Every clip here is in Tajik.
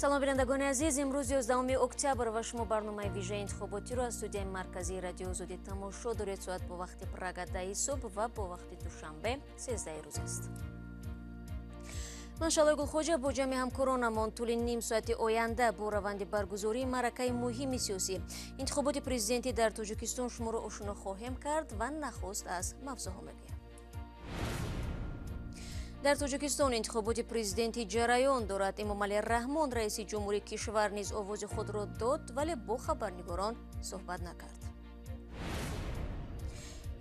Салом, бинандагони азиз. Имрӯз 11 октябр ва шумо барномаи вижаи интихоботиро аз студияи марказии Радиои Озодӣ тамошо доред. Соат бо вақти Прага 10 субҳ ва бо вақти Душанбе 13 рӯз аст. Ман Шалой Гулхоҷа бо ҷамъи ҳамкоронамон тӯли ним соати оянда бо раванди баргузории маъракаи муҳими сиёсӣ, интихоботи президентӣ дар Тоҷикистон, шуморо ошно хоҳем кард ва нахуст аз мавзӯъҳо мегӯем. Дар Тоҷикистон интихоботи президентӣ ҷараён дорад. Эмомалӣ Раҳмон, раиси ҷумҳури кишвар, низ овози худро дод, вале бо хабарнигорон суҳбат накард.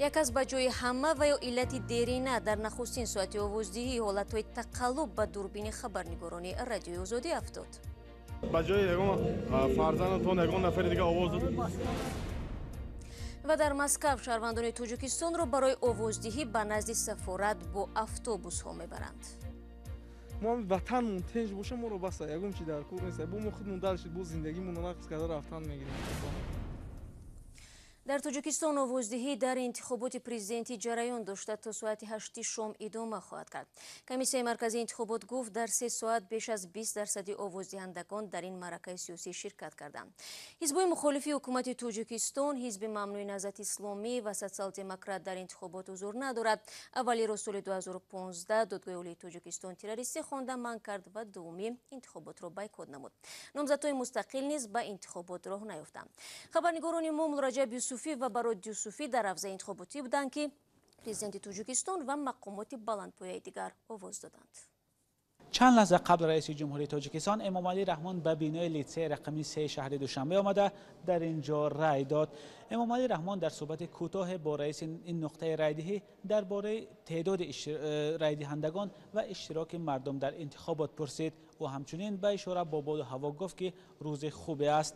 Як аз ба ҷои ҳама ва ё иллати дерина дар нахустин соати овоздиҳӣ, ҳолатҳои тақаллуб ба дурбини хабарнигорони Радиои Озодӣ афтод. Ба ҷои ягон фарзандатон ягон нафари дига овоз дод. Ва дар Москав шаҳрвандони Тоҷикистонро барои овоздиҳӣ ба назди сафорат бо автобусҳо мебаранд. Мо ватанмон тинҷ боша, моро баса, ягон чи дар кор нест. Бо мо худмон дальше бо зиндагимонро нақз карда рафтан мегирем. Дар Тоҷикистон овоздиҳӣ дар интихоботи президентӣ ҷараён дошта, то соати 8 шом идома хоҳад кард. Комиссияи марказии интихобот гуфт, дар 3 соат беш аз 20 дарсади овоздиҳандагон дар ин маъракаи сиёсӣ ширкат карданд. Ҳизбҳои мухолифи ҳукумати Тоҷикистон, Ҳизби мамнӯи Наҳзати Исломӣ ва Социал-демократ, дар интихобот ҳузур надорад. Аввалиро соли 2015 Додгоҳи Олии Тоҷикистон террористӣ хонда манъ кард ва дуввумӣ интихоботро бойкот намуд. Номзадҳои мустақил низ ба интихобот роҳ наёфтанд. Хабарнигорони мо Муллораҷаб Юсуфӣ ва Барод Юсуфӣ дар ҳавзаи интихоботӣ буданд, ки президенти Тоҷикистон ва мақомоти баландпояи дигар овоз доданд. Чанд лаҳза қабл раиси ҷумҳурии Тоҷикистон Эмомалӣ Раҳмон ба бинои литсеи рақами 3 шаҳри Душанбе омада, дар ин ҷо рай дод. Эмомалӣ Раҳмон дар суҳбати кӯтоҳе бо раиси ин нуқтаи райдиҳӣ дар бораи теъдоди райдиҳандагон ва иштироки мардум дар интихобот пурсид. Ӯ ҳамчунин ба ишора бо боду ҳаво гуфт, ки рӯзи хубе аст.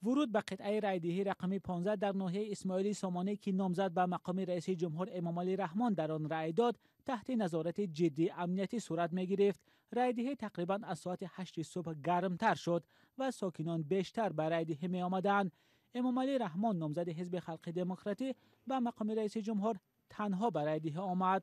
Вуруд ба қитъаи райдиҳӣ рақами 15 дар ноҳияи Исмоили Сомонӣ, ки номзад ба мақоми раиси ҷумҳур Эмомалӣ Раҳмон дар он рай дод, таҳти назорати ҷиддии амниятӣ сурат мегирифт. Райдиҳӣ тақрибан аз соати 8 субҳ гармтар шуд ва сокинон бештар ба райдиҳӣ меомаданд. Эмомалӣ Раҳмон, номзади Ҳизби Халқи Демократӣ ба мақоми раиси ҷумҳур, танҳо ба райдиҳӣ омад.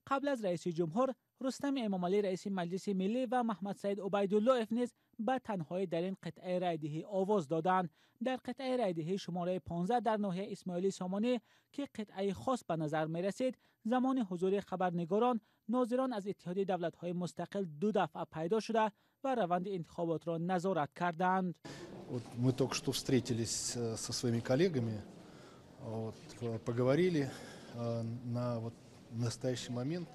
Қабл аз раиси ҷумҳур, Рустам Эмомалӣ, раиси Маҷлиси Миллӣ, ва Маҳмадсаид Убайдуллоев низ ба танҳоӣ дар ин қитъаи райдиҳӣ овоз доданд. Дар қитъаи райдиҳӣ шумораи 15 дар ноҳияи Исмоили Сомонӣ, ки қитъаи хос ба назар мерасид, замони ҳузури хабарнигорон нозирон аз Иттиҳоди Давлатҳои Мустақил ду дафъа пайдо шуда ва раванди интихоботро назорат карданд. Вот мы только что встретились со своими коллегами, вот, поговорили на вот настоящий момент.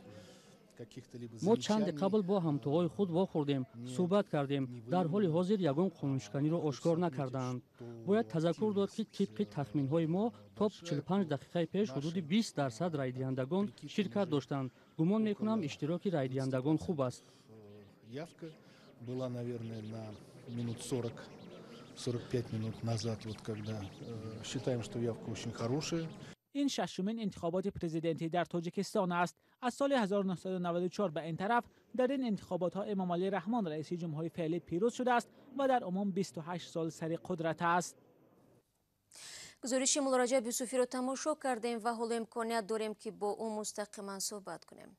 Мо чанде қабл бо ҳамтоҳои худ вохӯрдем, суҳбат кардем. Дар ҳоли ҳозир ягон қонуншиканиро ошкор накардаанд. Бояд тазаккур дод, ки тибқи тахминҳои мо то 45 дақиқаи пеш ҳудуди 20% райдиҳандагон ширкат доштанд. Гумон мекунам, иштироки райдиҳандагон хуб аст. Явка была, наверное, на минут 40, 45 минут назад, вот когда считаем, что явка очень хорошая. Ин шашумин интихоботи президентӣ дар Тоҷикистон аст аз соли 1994 ба ин тараф. Дар ин интихоботҳо Эмомалӣ Раҳмон, раиси ҷумҳури феълӣ, пирӯз шудааст ва дар умум 28 сол сари қудрат аст. Гузориши Муллораҷаб Юсуфиро тамошо кардем ва ҳоло имконият дорем, ки бо ӯ мустақиман суҳбат кунем.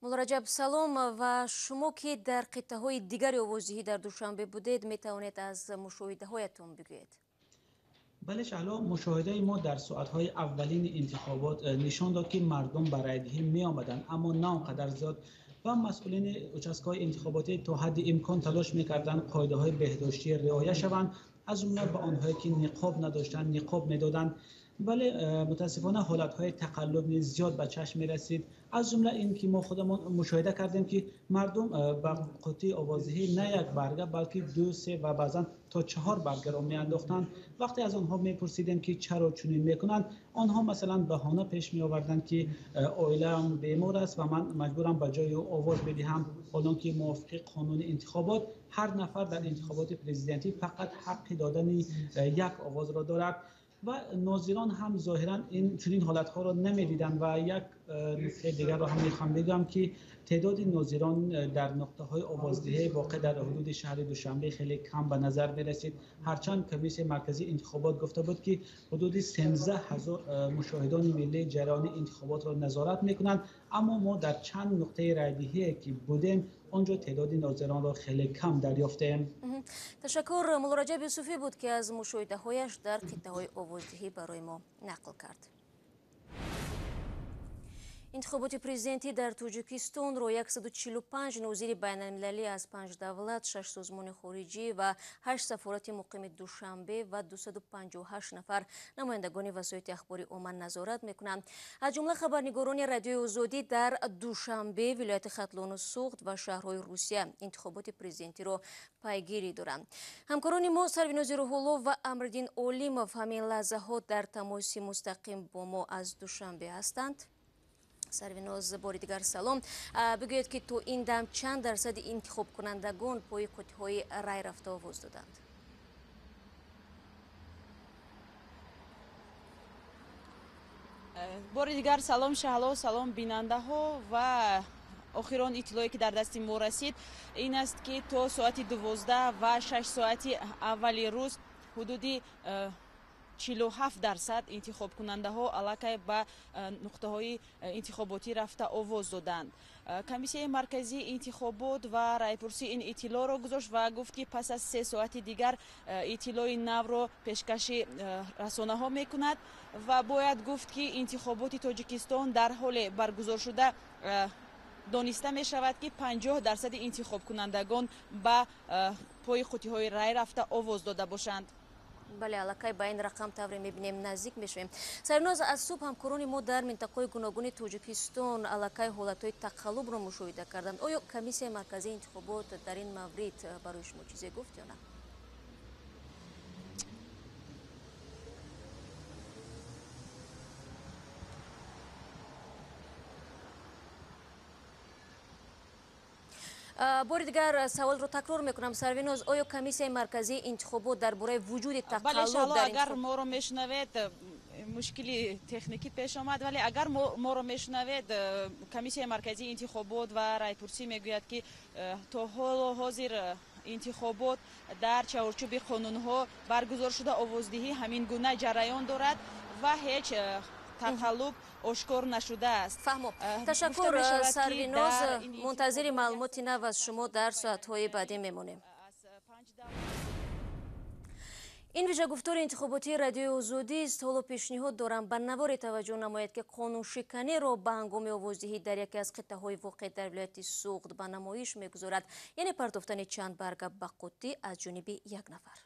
Муллораҷаб, салом. Ва шумо, ки дар қитъаҳои дигари овоздиҳӣ дар Душанбе будед, метавонед аз мушоҳидаҳоятон бигӯед. Бале, Шаҳло, мушоҳидаи мо дар соатҳои аввалини интихобот нишон дод, ки мардум ба райдиҳӣ меомаданд, аммо на он қадар зиёд ва масъулини участкаҳои интихоботӣ то ҳадди имкон талош мекарданд, қоидаҳои беҳдоштӣ риоя шаванд, аз ҷумла ба онҳое, ки ниқоб надоштанд, ниқоб медоданд. Вале мутаассифона ҳолатҳои тақаллуб низ зиёд ба чашм мерасид, аз ҷумла ин ки мо худамон мушоҳида кардем, ки мардум ба қуттии овоздиҳӣ на як барга, балки ду, се ва баъзан то чаҳор баргаро меандохтанд. Вақте аз онҳо мепурсидем, ки чаро чунин мекунанд, онҳо масалан баҳона пеш меоварданд, ки оилаам бемор аст ва ман маҷбурам ба ҷои ӯ овоз бидиҳам, ҳолон ки мувофиқи қонуни интихобот ҳар нафар дар интихоботи президентӣ фақат ҳаққи додани як овозро дорад. Ва нозирон ҳам зоҳиран ин чунин ҳолатҳоро намедиданд. Ва як нуктаи дигарро ҳам мехоҳам бигӯям, ки теъдоди нозирон дар нуқтаҳои овоздиҳӣ воқеъ дар ҳудуди шаҳри Душанбе хеле кам ба назар мерасид. Ҳарчанд Комиссияи марказии интихобот гуфта буд, ки ҳудуди 13 ҳазор мушоҳидони миллии ҷараёни интихоботро назорат мекунанд, аммо мо дар чанд нуқтаи райдиҳие ки будем, он ҷо теъдоди нозиронро хеле кам дарёфтем. Ташаккур. Муллораҷаб Юсуфӣ буд, ки аз мушоҳидаҳояш дар қитъаҳои овоздиҳӣ барои мо нақл кард. Интихоботи президентӣ дар Тоҷикистонро 145 нозири байналмилалӣ аз 5 давлат, 6 созмони хориҷӣ ва 8 сафорати муқими Душанбе ва 258 нафар намояндагони васоити ахбори омма назорат мекунанд. Аз ҷумла хабарнигорони Радиои Озодӣ дар Душанбе, вилояти Хатлону Суғд ва шаҳрҳои Русия интихоботи президентиро пайгирӣ доранд. Ҳамкорони мо Сарвинози Рӯҳулло ва Амриддин Олимов ҳамин лаҳзаҳо дар тамоси мустақим бо мо аз Душанбе ҳастанд. Сарвиноз, бори дигар салом. Бигӯед, ки то ин дам чанд дарсади интихобкунандагон пои қуттиҳои рай рафта овоз доданд? Бори дигар салом, Шаҳло, салом бинандаҳо. Ва охирон иттилое ки дар дасти мо расид ин аст, ки то соати 12 ва 6 соати аввали рӯз ҳудуди 47% интихобкунандаҳо аллакай ба нуқтаҳои интихоботӣ рафта овоз доданд. Комиссияи марказии интихобот ва райпурсӣ ин иттилоъро гузошт ва гуфт, ки пас аз 3 соати дигар иттилои навро пешкаши расонаҳо мекунад. Ва бояд гуфт, ки интихоботи Тоҷикистон дар ҳоле баргузор шуда дониста мешавад, ки 50% интихобкунандагон ба пои қуттиҳои рай рафта овоз дода бошанд. Бале, аллакай ба ин рақам тавре мебинем наздик мешавем. Сарвиноз, аз субҳ ҳамкорони мо дар минтақаҳои гуногуни Тоҷикистон аллакай ҳолатҳои тақаллубро мушоҳида карданд. Оё Комиссияи марказии интихобот дар ин маврид барои шумо чизе гуфт ё на? Бори дигар саволро такрор мекунам, Сарвиноз, оё Комиссияи марказии интихобот дар бораи вуҷуди тақаллуб дар агар моро мешунавед, мушкили техникӣ пеш омад, вале агар моро мешунавед, Комиссияи марказии интихобот ва райпурсӣ мегӯяд, ки то ҳоло ҳозир интихобот дар чаҳорчӯби қонунҳо баргузор шуда, овоздиҳӣ ҳамин гуна ҷараён дорад ва ҳеҷ тақаллуб ошкор нашудааст. Фаҳмо. Ташаккур, Сарвиноз. Мунтазири маълумоти нав аз шумо дар соатҳои баъдӣ мемонем. Ин вижагуфтори интихоботии Радиои Озодист. Ҳоло пешниҳод дорам ба наворе таваҷҷӯҳ намояд, ки қонуншиканиро ба ҳангоми овоздиҳӣ дар яке аз қитъаҳои воқеъ дар вилояти Суғд ба намоиш мегузорад, яъне партофтани чанд барга ба қуттӣ аз ҷониби як нафар.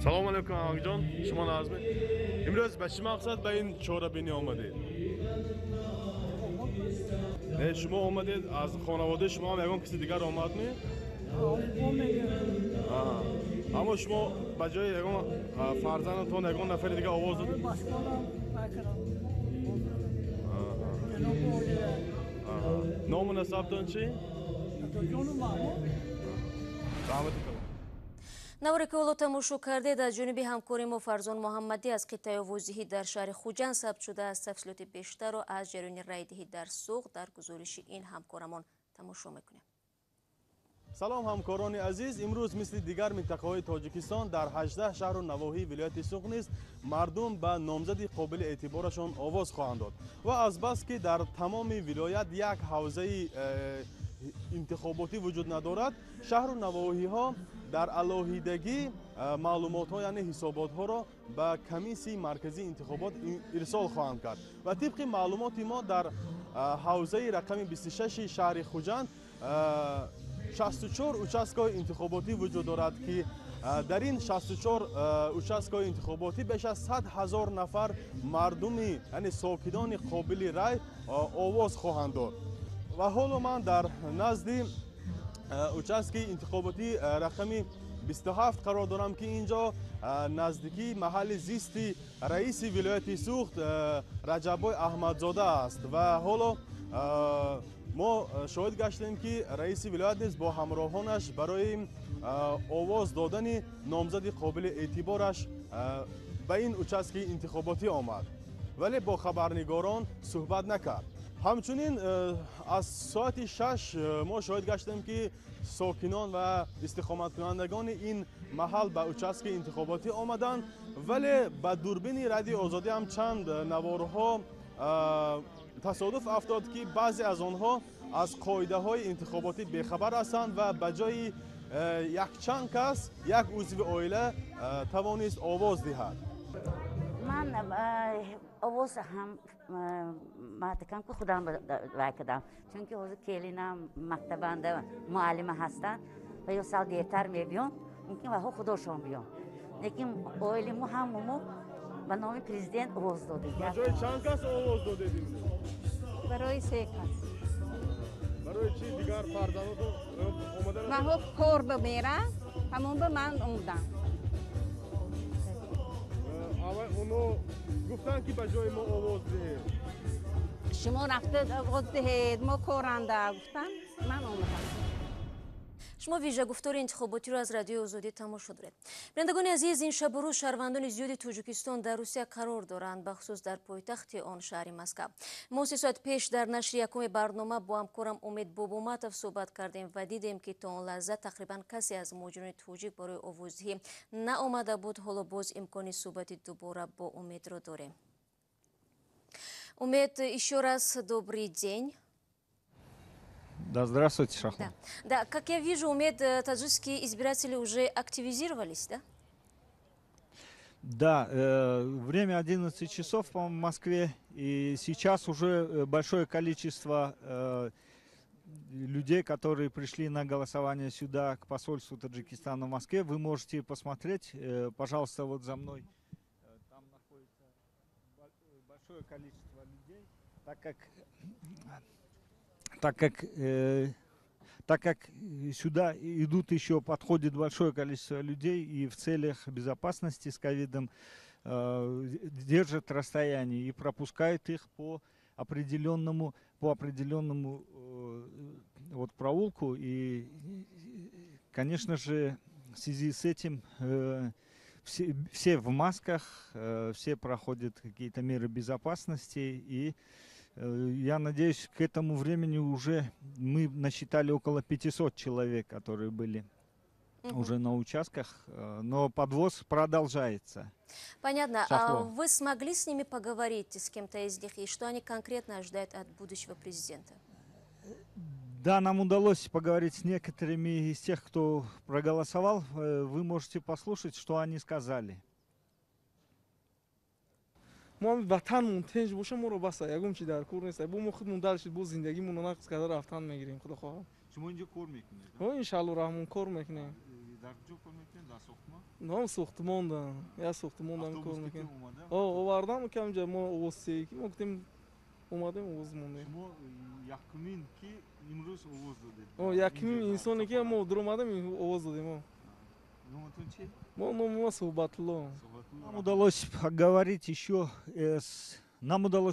Салом алейкум, ағаҷон, шумо назми. Имрӯз ба чӣ мақсад ба ин чорабинӣ омадед? Не, шумо омадед, аз хонаводаи шумо ҳам ягон каси дигар омадми? Аммо шумо ба ҷои ягон фарзандатон ягон нафари дигар овоз додед? Ному насабтон чӣ? Раҳмати калон. Наворе ки ҳоло тамошо кардед, аз ҷониби ҳамкори мо Фарзон Муҳаммадӣ аз қитъаи овоздиҳӣ дар шаҳри Хуҷанд сабт шудааст. Тафсилоти бештарро аз ҷараёни райдиҳӣ дар Суғд дар гузориши ин ҳамкорамон тамошо мекунем. Салом, ҳамкорони азиз. Имрӯз мисли дигар минтақаҳои Тоҷикистон дар 18 шаҳру навоҳии вилояти Суғд низ мардум ба номзади қобили эътиборашон овоз хоҳанд дод. Ва азбаски дар тамоми вилоят як ҳавзаи интихоботӣ вуҷуд надорад, шаҳру навоҳиҳо дар алоҳидагӣ маълумотҳо, яъне ҳисоботҳоро ба Комиссияи марказии интихобот ирсол хоҳанд кард. Ва тибқи маълумоти мо дар ҳавзаи рақами 26 шаҳри Хуҷанд 64 участкаи интихоботӣ вуҷуд дорад, ки дар ин 64 участкаи интихоботӣ беш аз 100 ҳазор нафар мардуми, яъне сокинони қобили рай овоз хоҳанд дод. Ва ҳоло ман дар назди участки интихоботӣ рақами 27 қарор дорам, ки ин ҷо наздикии маҳалли зисти раиси вилояти Суғд Раҷаббой Аҳмадзода аст. Ва ҳоло Мо шоҳид гаштем, ки раиси вилоят низ бо ҳамроҳонаш барои овоз додани номзади қобили эътибораш ба ин участкаи интихоботӣ омад, вале бо хабарнигорон суҳбат накард. Ҳамчунин аз соати 6 мо шоҳид гаштем, ки сокинон ва истиқоматкунандагони ин маҳал ба участкаи интихоботӣ омаданд, вале ба дурбини Радиои Озодӣ ҳам чанд наворҳо тасодуф афтод, ки баъзе аз онҳо аз қоидаҳои интихоботӣ бехабар ҳастанд ва ба ҷои якчанд кас як узви оила тавонист овоз диҳад. Ман овоз ҳам маътикам ки худам вай кардам, чунки ҳозир келинам мактабанда муаллима ҳастанд ва ё сал дертар мебиён, мумкин ваҳо худошон биён, лекин оилимо ҳамамо ба номи президент овоз додем. Ба ҷои чанд кас овоз додед? Барои се кас. Барои чӣ дигар фарзандотон омада? Ваҳо кор ба мерам, ҳамон ба ман омадам. Оно гуфтанд, ки ба ҷои мо овоз диҳед. Шумо рафта овоз диҳед, мо коранда гуфтам, ман омадам. Шумо вижагуфтори интихоботиро аз Радиои Озодӣ тамошо доред. Бинандагони азиз, ин шабу рӯз шаҳрвандони зиёди Тоҷикистон дар Русия қарор доранд, бахусус дар пойтахти он, шаҳри Москав. Мо 3 соат пеш дар нашри якуми барнома бо ҳамкорам Умед Бобоматов суҳбат кардем ва дидем, ки то он лаҳза тақрибан касе аз муҳоҷирони тоҷик барои овоздиҳӣ наомада буд. Ҳоло боз имкони суҳбати дубора бо Умедро дорем. Умед, еще раз добрый день. Да, здравствуйте, Шахло. Да, как я вижу, Умед, таджикские избиратели уже активизировались, да? Да, время 11 часов по Москве, и сейчас уже большое количество людей, которые пришли на голосование сюда, к посольству Таджикистана в Москве. Вы можете посмотреть, пожалуйста, вот за мной. Там находится большое количество людей, так как сюда идут еще, подходит большое количество людей и в целях безопасности с ковидом держат расстояние и пропускают их по определенному вот проулку. И, конечно же, в связи с этим все в масках, все проходят какие-то меры безопасности. И я надеюсь, к этому времени уже мы насчитали около 500 человек, которые были уже на участках, но подвоз продолжается. Понятно. А Шахло. вы смогли с ними поговорить, с кем-то из них, и что они конкретно ожидают от будущего президента? Да, нам удалось поговорить с некоторыми из тех, кто проголосовал. Вы можете послушать, что они сказали. Мо ҳам ватанмон тинҷ боша, моро баса, ягон чи дар кор нест. Бо мо худмон дальше бо зиндагимонро нақз карда рафтан мегирем, худо хоҳад. Шумо инҷо кор мекунед? О, иншалло раҳмон, кор мекунем. Дар куҷо кор мекунед? Дар сохтмон? Ном сохтмонда, як сохтмонда кор мекунем. О, овардам ки ҳамҷа мо овоз, ки мо гуфтем, омадем, овоз мондем. Шумо якумин, ки имрӯз овоз додед? О, якумин инсоне, ки мо дуромадем, овоз додем. О. Номатон чи? Мо номи мо Суҳбатулло. Нам удалось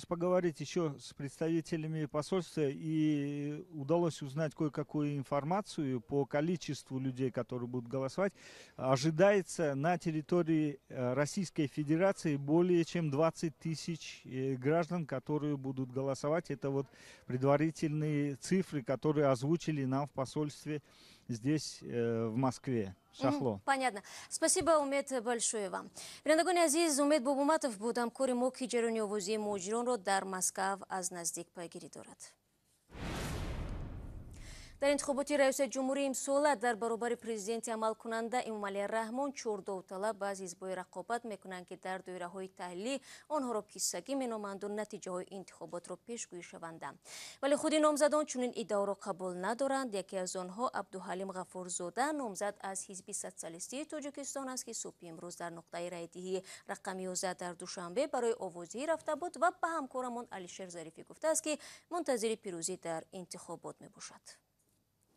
поговорить еще с представителями посольства и удалось узнать кое-какую информацию по количеству людей, которые будут голосовать. Ожидается на территории Российской Федерации более чем 20 тысяч граждан, которые будут голосовать. Это вот предварительные цифры, которые озвучили нам в посольстве здесь, в Москве. Шахло. Понятно. Спасибо, Умед, большое вам. Бинандагони азиз, Умед Бобуматов буд, ҳамкори мо, ки ҷараёни овоздиҳии муҳоҷиронро дар Москав аз наздик пайгирӣ дорад. Дар интихоботи раёсати ҷумҳурии имсола дар баробари президенти амалкунанда Эмомалӣ Раҳмон чор довталаб аз ҳизбҳои рақобат мекунанд, ки дар доираҳои таҳлилӣ онҳоро киссагӣ меноманду натиҷаҳои интихоботро пешгӯӣ шаванда. Вале худи номзадон чунин иддаоро қабул надоранд. Яке аз онҳо Абдуҳалим Ғафурзода, номзад аз Ҳизби социалистии Тоҷикистон аст, ки субҳи имрӯз дар нуқтаи райдиҳии рақами 11 дар Душанбе барои овоздиҳӣ рафта буд ва ба ҳамкорамон Алишер Зарифӣ гуфтааст, ки мунтазири пирӯзӣ дар интихобот мебошад.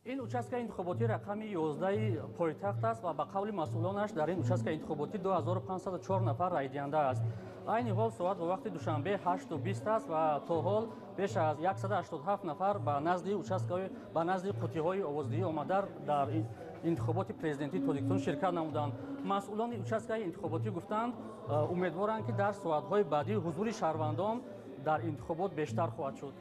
Ин участка интихоботӣ рақами 11 пойтахт аст ва ба қавли масъулонаш дар ин участка интихоботӣ 2504 нафар райдиҳанда аст. Айни ҳол соат ба вақти Душанбе 8:20 аст ва то ҳол беш аз 187 нафар ба назди участка, ба назди қуттиҳои овоздиҳӣ омада, дар интихоботи президентии Тоҷикистон ширкат намуданд. Масъулони участкаи интихоботӣ гуфтанд, умедворанд, ки дар соатҳои баъдӣ ҳузури шаҳрвандон дар интихобот бештар хоҳад шуд.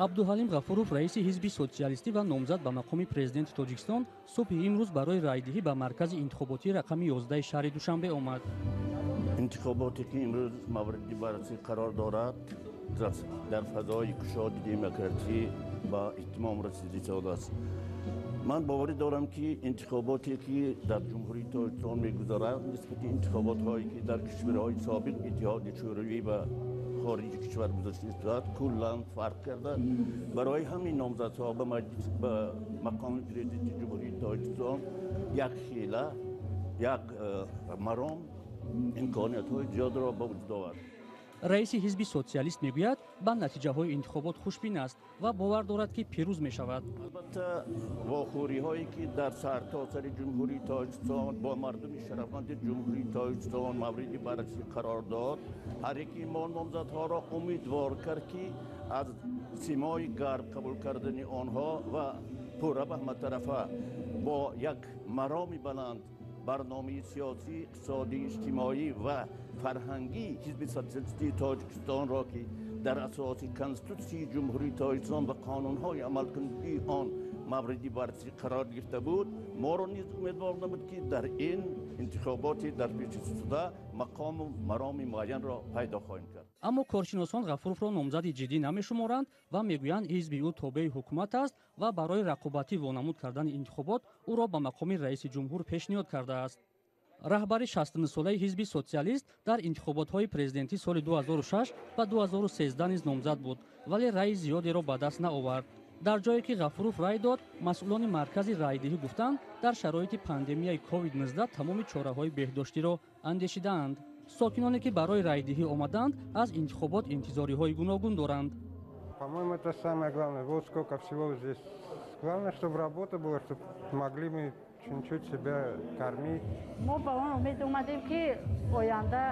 Абдуҳалим Ғафуров, раиси Ҳизби социалистӣ ва номзад ба мақоми президенти Тоҷикистон, субҳи имрӯз барои райдиҳӣ ба маркази интихоботии рақами 11 шаҳри Душанбе омад. Интихоботе ки имрӯз мавриди баррасӣ қарор дорад, дар фазои кушоди демократӣ ба итмом расидааст. Ман боварӣ дорам, ки интихоботе ки дар Ҷумҳурии Тоҷикистон мегузарад, нисбати интихоботҳое ки дар кишварҳои собиқ Иттиҳоди Шӯравӣ ва хориҷи кишвар гузашта истодааст, куллан фарқ карда, барои ҳамин номзадҳо ба мақоми президенти Ҷумҳурии Тоҷикистон як хела, як маром имкониятҳои зиёдро ба вуҷуд овард. Раиси Ҳизби социалист мегӯяд, ба натиҷаҳои интихобот хушбин аст ва бовар дорад, ки пирӯз мешавад. Албатта, вохӯриҳое ки дар сартосари Ҷумҳурии Тоҷикистон бо мардуми шарафманди Ҷумҳурии Тоҷикистон мавриди баррасӣ қарор дод, ҳар яки мо номзадҳоро умедвор кард, ки аз симои гарм қабул кардани онҳо ва пурра ба ҳаматарафа бо як мароми баланд барномаи сиёсӣ, иқтисодӣ, иҷтимоӣ ва фарҳангии Ҳизби социалистии Тоҷикистонро, ки дар асоси Конститутсияи Ҷумҳурии Тоҷикистон ва қонунҳои амалкунандаи он мавриди баррасӣ қарор гирифта буд, моро низ умедвор намуд, ки дар ин интихоботи дар пешшуда мақому мароми муайянро пайдо хоҳем кард. Аммо коршиносон Ғафуровро номзади ҷиддӣ намешуморанд ва мегӯянд, ҳизби ӯ тобеи ҳукумат аст ва барои рақобатӣ вонамуд кардани интихобот ӯро ба мақоми раиси ҷумҳур пешниҳод кардааст. Раҳбари 69-солаи Ҳизби социалист дар интихоботҳои президентӣ соли 2006 ва 2013 низ номзад буд, вале раъи зиёдеро ба даст наовард. Дар ҷое ки Ғафуров рай дод, масъулони маркази райдиҳӣ гуфтанд, дар шароити пандемияи COVID-19 тамоми чораҳои беҳдоштиро андешидаанд. Сокиноне ки барои райдиҳӣ омаданд, аз интихобот интизориҳои гуногун доранд. По-моему, это самое главное. Вот сколько всего здесь. Главное, чтобы работа была, чтобы могли мы чуть-чуть себя кормить. Мо ба он умед омадем, ки оянда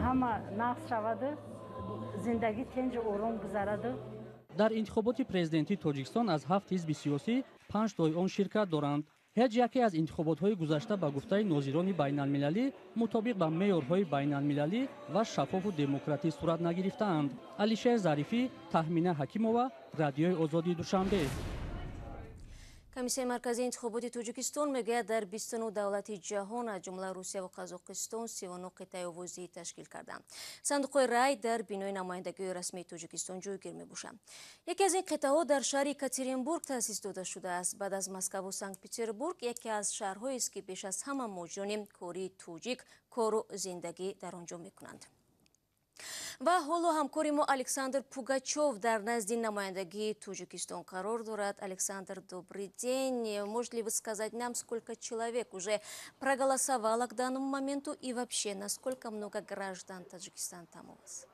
ҳама нағз шаваду зиндагӣ тинҷу ором гузараду. Дар интихоботи президентии Тоҷикистон аз ҳафт ҳизби сиёсӣ панҷ тои он ширкат доранд. Ҳеҷ яке аз интихоботҳои гузашта, ба гуфтаи нозирони байналмилалӣ, мутобиқ ба меъёрҳои байналмилалӣ ва шаффофу демократӣ сурат нагирифтаанд. Алишер Зарифӣ, Таҳмина Ҳакимова, Радиои Озодии, Душанбе. Комиссияи марказии интихоботи Тоҷикистон мегӯяд, дар 29 давлати ҷаҳон, аз ҷумла Русия ва Қазоқистон, 39 қитъаи овоздиҳӣ ташкил карданд. Сандуқҳои рай дар бинои намояндагиҳои расмии Тоҷикистон ҷойгир мебошанд. Яке аз ин қитъаҳо дар шаҳри Екатеринбург таъсис дода шудааст. Баъд аз Москаву Санкт Петербург яке аз шаҳрҳоест, ки беш аз ҳама муҳоҷирони кории тоҷик кору зиндагӣ дар он ҷо мекунанд. Ва ҳоло ҳамкори мо Александр Пугачев дар назди намояндагии Тоҷикистон қарор дорад. Александр, добрый день. Можете ли вы сказать нам, сколько человек уже проголосовало к данному моменту и вообще, насколько много граждан Таджикистана там у вас?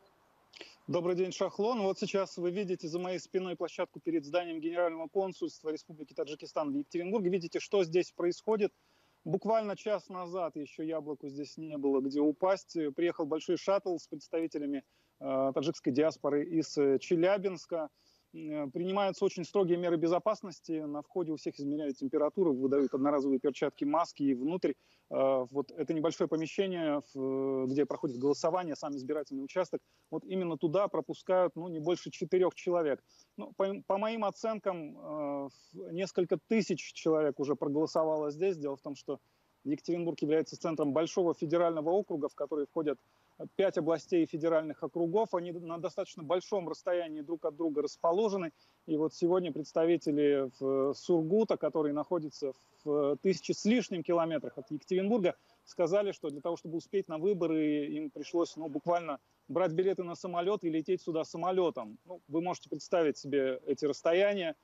Добрый день, Шахлон. Вот сейчас вы видите за моей спиной площадку перед зданием Генерального консульства Республики Таджикистан в Екатеринбурге. Видите, что здесь происходит. Буквально час назад еще яблоку здесь не было где упасть. Приехал большой шаттл с представителями таджикской диаспоры из Челябинска. Принимаются очень строгие меры безопасности. На входе у всех измеряют температуру, выдают одноразовые перчатки, маски, и внутрь. Вот это небольшое помещение, где проходит голосование, сам избирательный участок. Вот именно туда пропускают, ну, не больше четырех человек. Ну, по моим оценкам, несколько тысяч человек уже проголосовало здесь. Дело в том, что Екатеринбург является центром большого федерального округа, в который входят пять областей и федеральных округов. Они на достаточно большом расстоянии друг от друга расположены. И вот сегодня представители Сургута, который находится в тысячи с лишним километрах от Екатеринбурга, сказали, что для того, чтобы успеть на выборы, им пришлось, ну, буквально брать билеты на самолет и лететь сюда самолетом. Ну, вы можете представить себе эти расстояния.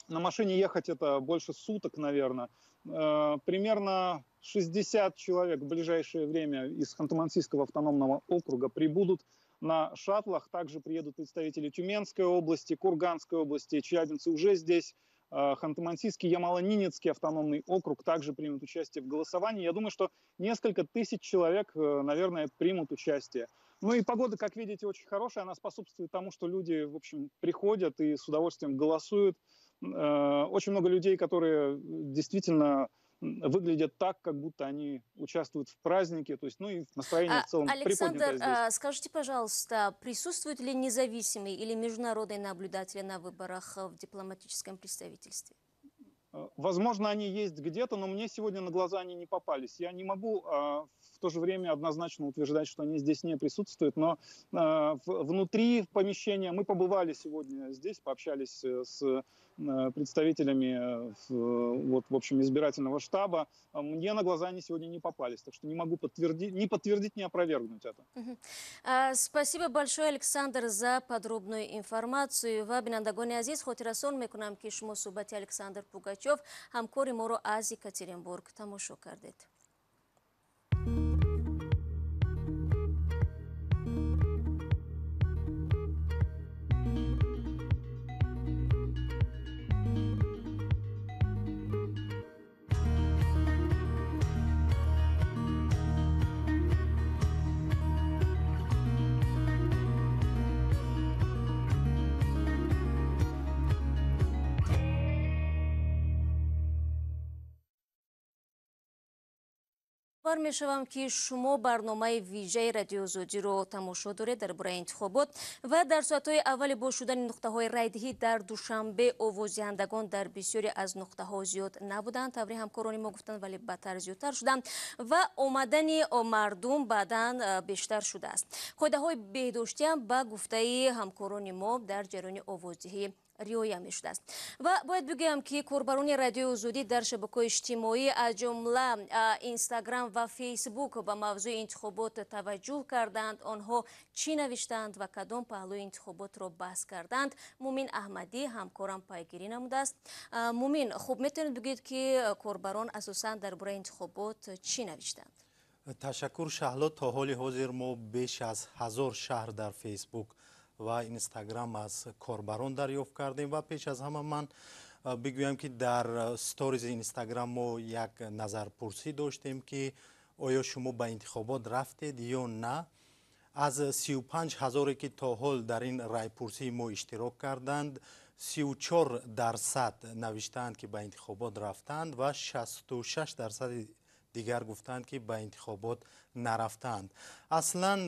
На машине ехать это больше суток, наверное. Примерно 60 человек в ближайшее время из Ханты-Мансийского автономного округа прибудут на шаттлах. Также приедут представители Тюменской области, Курганской области. Челябинцы уже здесь. Ханты-Мансийский, Ямало-Ненецкий автономный округ также примут участие в голосовании. Я думаю, что несколько тысяч человек, наверное, примут участие. Ну и погода, как видите, очень хорошая. Она способствует тому, что люди, в общем, приходят и с удовольствием голосуют. Очень много людей, которые действительно выглядят так, как будто они участвуют в празднике. То есть, ну и настроение в целом Александр, приподнятое здесь. Скажите, пожалуйста, присутствуют ли независимые или международные наблюдатели на выборах в дипломатическом представительстве? Возможно, они есть где-то, но мне сегодня на глаза они не попались. Я не могу в то же время однозначно утверждать, что они здесь не присутствуют, но внутри помещения мы побывали сегодня здесь, пообщались с представителями вот, в общем, избирательного штаба. Мне на глаза они сегодня не попались, так что не могу подтвердить, ни подтвердить, ни опровергнуть это. Спасибо большое, Александр, за подробную информацию. Ва бинандагони азиз, хотиррасон мекунам, ки шумо суҳбати Александр Пугачев, ҳамкори моро аз Екатеринбург тамошо кардед. Бар мешавам, ки шумо барномаи вижаи Радиои Озодиро тамошо доред дар бораи интихобот. Ва дар соатҳои аввали боз шудани нуқтаҳои райдиҳӣ дар Душанбе овоздиҳандагон дар бисёре аз нуқтаҳо зиёд набуданд, таври ҳамкорони мо гуфтанд, вале баъдтар зиёдтар шуданд ва омадани мардум баъдан бештар шудааст. Қоидаҳои беҳдоштиам ба гуфтаи ҳамкорони мо дар ҷараёни овоздиҳӣ риоя мешудааст. Ва бояд бигӯям, ки корбарони Радиои Озодӣ дар шабакаҳои иҷтимоӣ, аз ҷумла Инстаграм ва Фейсбук, ба мавзӯи интихобот таваҷҷӯҳ карданд. Онҳо чӣ навиштанд ва кадом паҳлӯи интихоботро баҳс карданд, Мумин Аҳмадӣ, ҳамкорам, пайгирӣ намудааст. Мумин, хуб, метавонед бигӯед, ки корбарон асосан дар бораи интихобот чӣ навиштанд? Ташаккур, Шаҳло. То ҳоли ҳозир мо беш аз 1000 шарҳ дар Фейсбук ва Инстаграм аз корбарон дарёфт кардем. Ва пеш аз ҳама ман бигӯям, ки дар сторизи Инстаграм мо як назарпурсӣ доштем, ки оё шумо ба интихобот рафтед ё на. Аз 35 ҳазоре, ки то ҳол дар ин райпурсии мо иштирок карданд, 34% навиштаанд, ки ба интихобот рафтанд, ва 66 дарсади дигар гуфтанд, ки ба интихобот нарафтанд. Аслан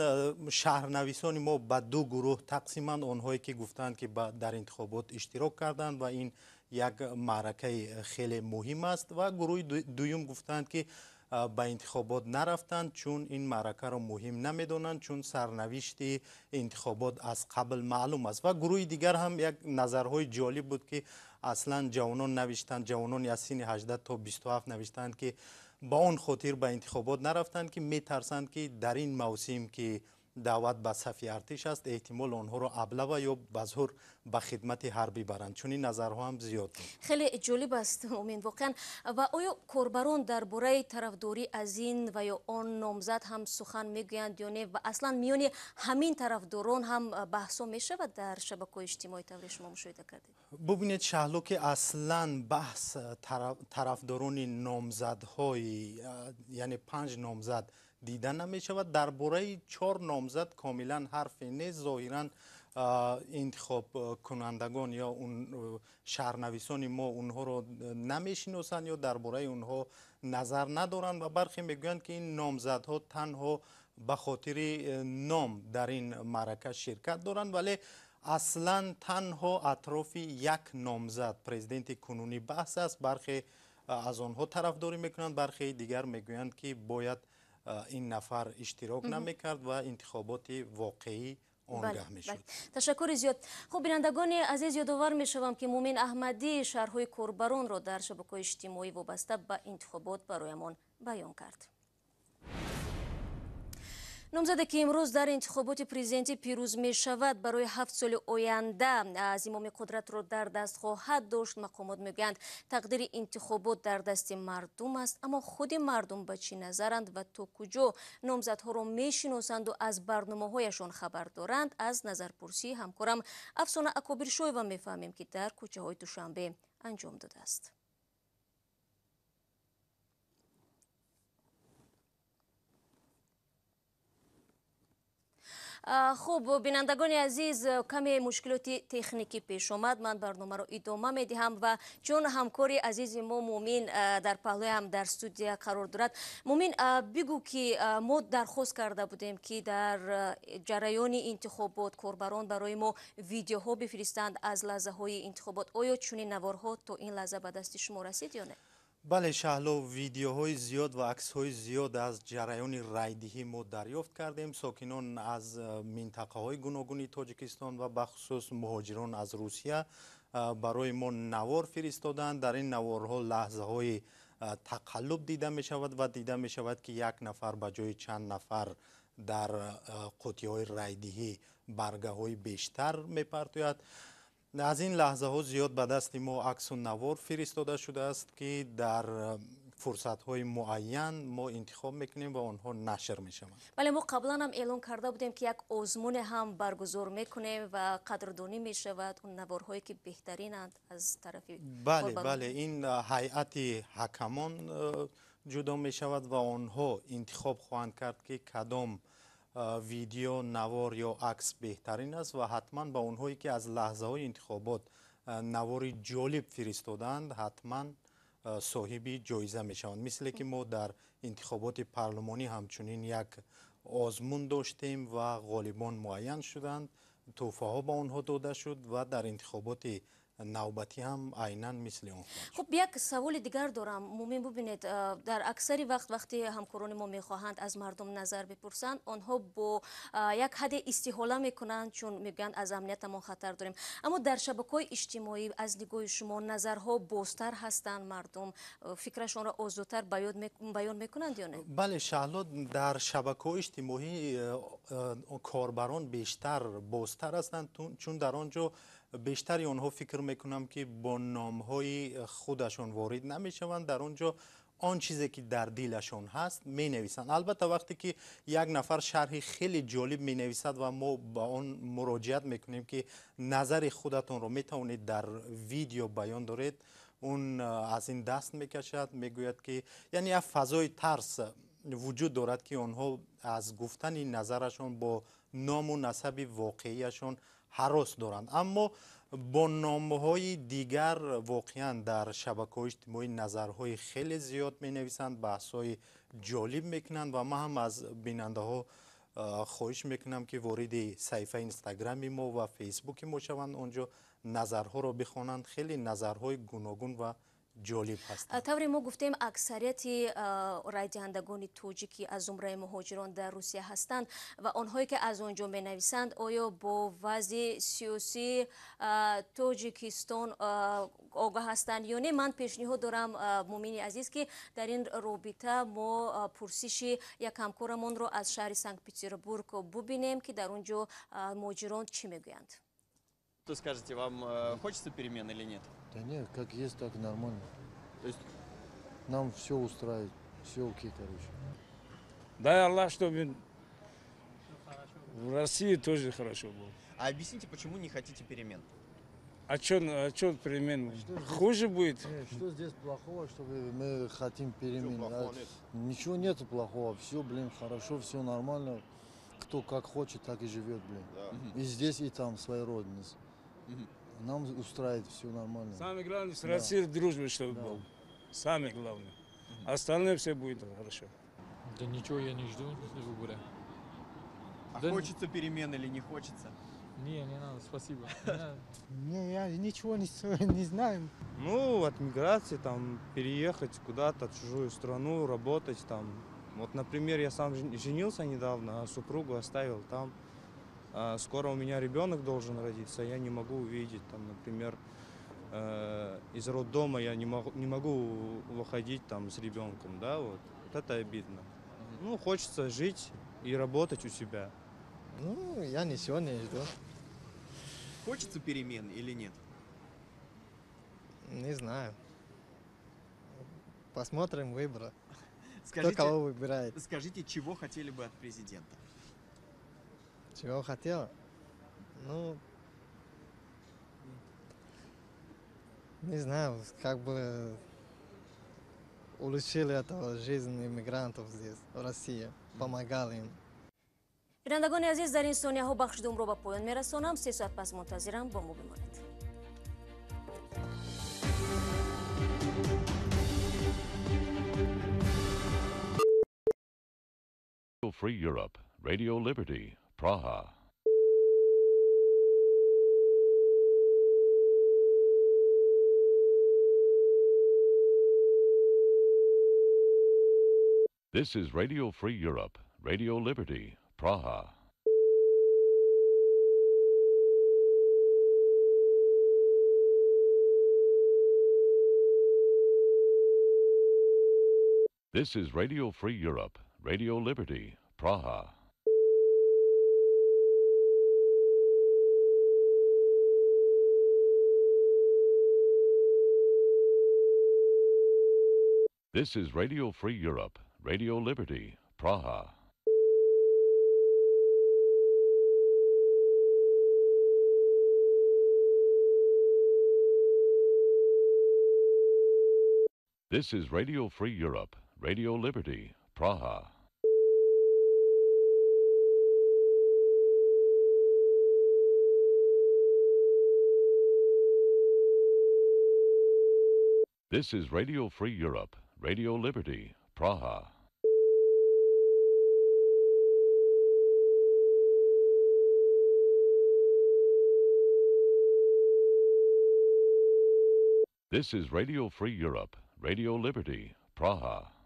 шарҳнависони мо ба ду гурӯҳ тақсиманд: онҳое, ки гуфтанд, ки дар интихобот иштирок карданд ва ин як маъракаи хеле муҳим аст, ва гурӯҳи дуюм гуфтанд, ки ба интихобот нарафтанд, чун ин маъракаро муҳим намедонанд, чун сарнавишти интихобот аз қабл маълум аст. Ва гурӯҳи дигар ҳам як назарҳои ҷолиб буд, ки аслан ҷавонон навиштанд, ҷавонони аз синни 18 то 27 навиштанд, ки ба он хотир ба интихобот нарафтанд, ки метарсанд, ки дар ин мавсим, ки даъват ба сафи артиш аст, эҳтимол онҳоро облава ё ба зӯр ба хидмати ҳарбӣ баранд. Чунин назарҳо ҳам зиёд буд. Хеле ҷолиб аст, Мумин, воқеан. Ва оё корбарон дар бораи тарафдорӣ аз ин ва ё он номзад ҳам сухан мегӯянд ё не? Ва аслан миёни ҳамин тарафдорон ҳам баҳсҳо мешавад дар шабакаҳои иҷтимоӣ, тавре шумо мушоҳида кардед? Бубинед, Шаҳло, ки аслан баҳс тарафдорони номзадҳои, яъне панҷ номзад, дида намешавад. Дар бораи чор номзад комилан ҳарфе нест. Зоҳиран интихобкунандагон ё шарҳнависони мо онҳоро намешиносанд ё дар бораи онҳо назар надоранд. Ва бархе мегӯянд, ки ин номзадҳо танҳо ба хотири ном дар ин маърака ширкат доранд. Вале аслан танҳо атрофи як номзад, президенти кунунӣ, баҳс аст. Бархе аз онҳо тарафдорӣ мекунанд, бархеи дигар мегӯянд, ки бояд ин нафар иштирок намекард ва интихоботи воқеӣ он гаҳ мешуд. Ташаккури зиёд. Хуб, бинандагони азиз, ёдовар мешавам, ки Мумин Аҳмадӣ шарҳҳои корбаронро дар шабакаҳои иҷтимоӣ вобаста ба интихобот бароямон баён кард. Номзаде, ки имрӯз дар интихоботи президентӣ пирӯз мешавад, барои 7 соли оянда зимоми қудратро дар даст хоҳад дошт. Мақомот мегӯянд, тақдири интихобот дар дасти мардум аст. Аммо худи мардум ба чӣ назаранд ва то куҷо номзадҳоро мешиносанду аз барномаҳояшон хабар доранд, аз назарпурсии ҳамкорам Афсона Акобиршоева мефаҳмем, ки дар кӯчаҳои Душанбе анҷом додааст. Хуб, бинандагони азиз, каме мушкилоти техникӣ пеш омад. Ман барномаро идома медиҳам ва чун ҳамкори азизи мо Муъмин дар паҳлӯям дар студия қарор дорад. Муъмин, бигӯ ки мо дархост карда будем, ки дар ҷараёни интихобот корбарон барои мо видеоҳо бифиристанд аз лаҳзаҳои интихобот. Оё чунин наворҳо то ин лаҳза ба дасти шумо расид ё не? Бале, Шаҳло, видеоҳои зиёд ва аксҳои зиёд аз ҷараёни райдиҳӣ мо дарёфт кардем. Сокинон аз минтақаҳои гуногуни Тоҷикистон ва бахусус муҳоҷирон аз Русия барои мо навор фиристоданд. Дар ин наворҳо лаҳзаҳои тақаллуб дида мешавад ва дида мешавад, ки як нафар ба ҷои чанд нафар дар қутиҳои райдиҳӣ баргаҳои бештар мепартояд. Аз ин лаҳзаҳо зиёд ба дасти мо аксу навор фиристода шудааст, ки дар фурсатҳои муайян мо интихоб мекунем ва онҳо нашр мешаванд. Бале, мо қаблан ҳам эълон карда будем, ки як озмуне ҳам баргузор мекунем ва қадрдонӣ мешавад он наворҳое, ки беҳтаринанд аз тарафи Бале, бале, ин ҳайати ҳакамон ҷудо мешавад ва онҳо интихоб хоҳанд кард, ки кадом видео, навор ё акс беҳтарин аст ва ҳатман ба онҳое, ки аз лаҳзаҳои интихобот навори ҷолиб фиристодаанд, ҳатман соҳиби ҷоиза мешаванд. Мисле ки мо дар интихоботи парлумонӣ ҳамчунин як озмун доштем ва ғолибон муайян шуданд, тӯҳфаҳо ба онҳо дода шуд ва дар интихоботи навбатӣ ҳам айнан мисли он. Хуб, як саволи дигар дорам, Муъмин. Бубинед, дар аксари вақт, вақте ҳамкорони мо мехоҳанд аз мардум назар бипурсанд, онҳо бо як ҳадде истиҳола мекунанд, чун мегӯянд, аз амниятамон хатар дорем. Аммо дар шабакаҳои иҷтимоӣ аз нигоҳи шумо назарҳо бозтар ҳастанд, мардум фикрашонро озодтар баён мекунанд ё не? Бале, Шаҳло, дар шабакаҳои иҷтимоӣ корбарон бештар бозтар ҳастанд, чун дар он ҷо бештари онҳо, фикр мекунам, ки бо номҳои худашон ворид намешаванд. Дар он ҷо он чизе, ки дар дилашон ҳаст, менависанд. Албатта, вақте ки як нафар шарҳи хеле ҷолиб менависад ва мо ба он муроҷиат мекунем, ки назари худатонро метавонед дар видео баён доред, он аз ин даст мекашад, мегӯяд, ки яъне як фазои тарс вуҷуд дорад, ки онҳо аз гуфтани назарашон бо ному насаби воқеияшон ҳарос доранд. Аммо бо номҳои дигар воқеан дар шабакаҳои иҷтимоӣ назарҳои хеле зиёд менависанд, баҳсҳои ҷолиб мекунанд ва ман ҳам аз бинандаҳо хоҳиш мекунам, ки вориди саҳифаи Инстаграми мо ва Фейсбуки мо шаванд, он ҷо назарҳоро бихонанд. Хеле назарҳои гуногун ва ҷолиб ҳастанд. Тавре мо гуфтем, аксарияти райдиҳандагони тоҷикӣ аз зумраи муҳоҷирон дар Русия ҳастанд ва онҳое, ки аз он ҷо менависанд, оё бо вазъи сиёсии Тоҷикистон огаҳ ҳастанд ё не? Ман пешниҳод дорам, Муъмини азиз, ки дар ин робита мо пурсиши як ҳамкорамонро аз шаҳри Санкт Петербург бубинем, ки дар он ҷо муҳоҷирон чӣ мегӯянд. Что скажете, вам хочется перемен или нет? Да нет, как есть, так и нормально. То есть нам все устраивает, все окей, короче. Дай Аллах, чтобы в России тоже хорошо было. А объясните, почему не хотите перемен? А что перемен? Хуже будет? Нет, что здесь плохого, чтобы мы хотим перемен? А, ничего нету плохого, все, блин, хорошо, все нормально. Кто как хочет, так и живет, блин. И здесь, и там, в своей родине. Нам устраивает, все нормально. Самое главное, с Россией дружба, чтобы был. Самое главное. Остальное все будет хорошо. Да ничего я не жду выбора. А Да хочется перемен или не хочется? Не, не надо, спасибо. Не надо. Не, я ничего не знаю. Ну, от миграции, там, переехать куда-то, в чужую страну, работать там. Вот, например, я сам женился недавно, а супругу оставил там. А скоро у меня ребенок должен родиться, я не могу увидеть, там, например, из роддома я не могу выходить там с ребенком, да, вот. Вот это обидно. Ну, хочется жить и работать у себя. Ну, я ничего не жду. Хочется перемен или нет? Не знаю. Посмотрим выборы. Скажите, Кто кого выбирает. Скажите, чего хотели бы от президента? Чего хотел? Ну, Не знаю, как бы улучшили эту жизнь иммигрантов здесь, в России, помогали им. Бинандагони азиз, дар ин сонияҳо бахши думро ба поён мерасонам. 3 соат пас мунтазирам, бо мо бимонед. Free Europe, Radio Liberty, Praha. This is Radio Free Europe, Radio Liberty, Praha. This is Radio Free Europe, Radio Liberty, Praha. This is Radio Free Europe, Radio Liberty, Praha. This is Radio Free Europe, Radio Liberty, Praha. This is Radio Free Europe, Radio Liberty, Praha. This is Radio Free Europe, Radio Liberty, Praha.